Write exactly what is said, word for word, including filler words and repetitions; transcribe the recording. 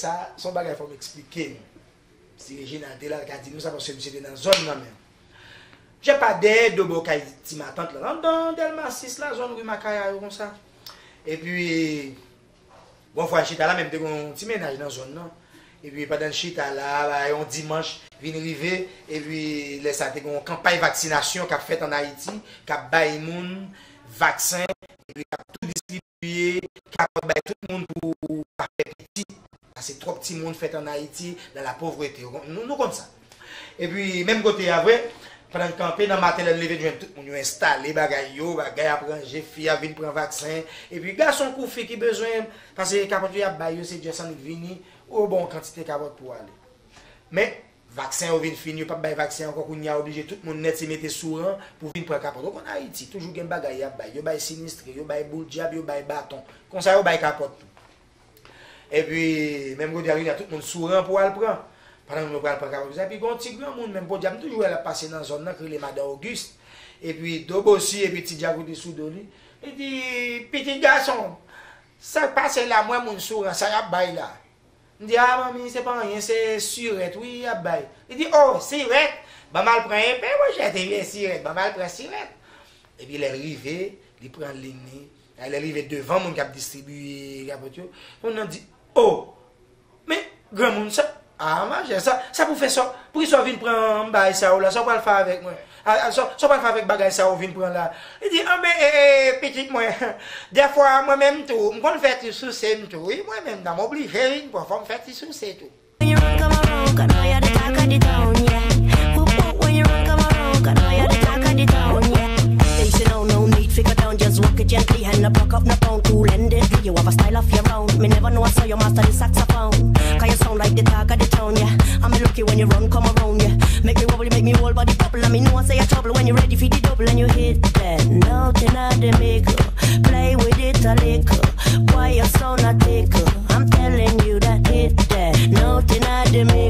Sa, se yon bagay fò m eksplike nou. Si Reginald te la, l ka di nou sa, paske misye te nan zòn nan menm. Je pa dèyè do bò kay ti matant lan, anndan Dèlma sis la, zòn ri Makaya yo konsa. Epi, bon, fwa n chita la, menm te gen yon ti mennaj nan zòn nan. Epi, pandan n chita la, bay yon dimanch vin rive, epi lè sa te gen yon kanpay vaksinasyon k ap fèt ann Ayiti, k ap bay moun vaksen, epi k ap tou distribiye kapòt bay tout moun pou pa fè piti. Pase twòp timoun fèt ann Ayiti nan lapovrete. Nou, nou konn sa. Epi, menm kote a vre, pandan n kanpe, nan maten lè n leve, n jwenn tout moun yo enstale bagay yo, bagay ap ranje, fi a vin pran vaksen. Epi, gason kou fi ki bezwen, pase kapòt yo y ap bay yo, se just annik vini, ou bon kantite kapòt pou ale. Men, vaksen yo vin fini, yo p ap bay vaksen ankò, kounye a oblije tout moun nèt se mete sou ran pou vin pran kapòt. Ou konn Ayiti, toujou gen bagay y ap bay. Yo bay sinistre, yo bay boul dyab, yo bay baton. Konsa yo bay kapòt tou. Epi, menm kote a, kounye a tout moun sou ran pou al pran. Pandan moun yo pral pran kapòt, epi gen yon ti granmoun, menm podyab, m toujou wè l ap pase nan zòn nan, ki rele Madan Auguste. Epi, Dobosi, epi ti djak ou te sou do li. Li di, pitit gason, sa k pase la, m wè moun sou ran, sa y ap bay la? M di, a, manmi, se pa anyen, se sirèt, wi, y ap bay. Li di, o, sirèt? Ban m al pran enpe, monchè, te vye sirèt, ban m al pran sirèt. Epi lè l rive, li pran liy li. Lè l rive devan moun k ap distribiye kapòt yo, moun nan di, o, men, granmoun sa, a, manchè, sa, sa pou fè sa, poukisa w vin pran bagay sa yo la, sa w pral fè avèk mwen? A, a, sa, sa w pral fè avèk bagay sa yo w vin pran la? Li di, anben, e, e, pitit mwen, dèfwa mwen menm tou, m konn fè ti souse m tou, wi, mwen menm nan, m oblije vin pran, fò m fè ti souse tou. When you run come around, 'cause now you're the talk of the town, yeah. Whoop whoop, when you run come around, 'cause now you're the talk of the town, yeah. Station, no, no need fi go down, just walk it gently, hand up, rock up, no pound, cool and deadly. You have a style of your own. Me never know I saw your master the saxophone. 'Cause you sound like the talk of the town, yeah. I'm lucky when you run come around, yeah. Make me wobble, you make me whole body bubble. And me know I say you trouble when you ready for the double and you hit that note in the middle. Play with it a little. Why you sound a tickle? I'm telling you that hit that note in the middle.